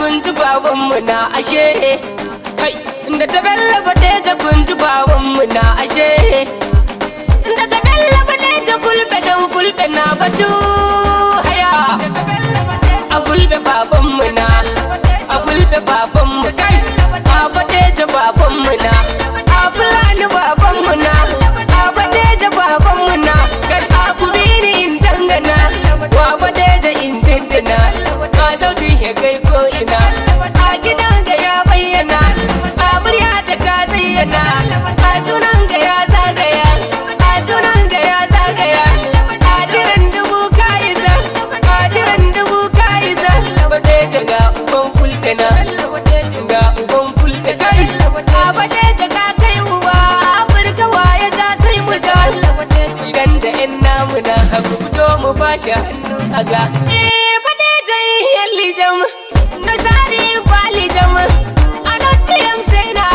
kun ji babanmu na ashe. Kai, da ta Bello Badeja kun ji babanmu na ashe. Da ta Bello Badeja Fulbe dan Fulbe na batu haya. A Fulbe babanmu na, a Fulbe babanmu kai, a Badeja babanmu na, a Fulani babanmu na, a Badeja babanmu na, kai a Kubini in dangana, wa Badeja in jinjina, a sautin ya kai ko ina, a gidan ga ya bayyana, a murya ta ta zayyana, a sunan ga ya zagaya, a sunan ga ya zagaya, a jiran dubu ka isa, a jiran dubu ka isa, Badeja ga uban Fulbe na, ga uban Fulbe kai, a Badeja ka kai uba, Afirka waye ja sai mu ja, idan da yan namu na hagu fito mu bashi hannu a ga. Eh, Badeja yalli jam, nasari fali jam, anotiyam sai na.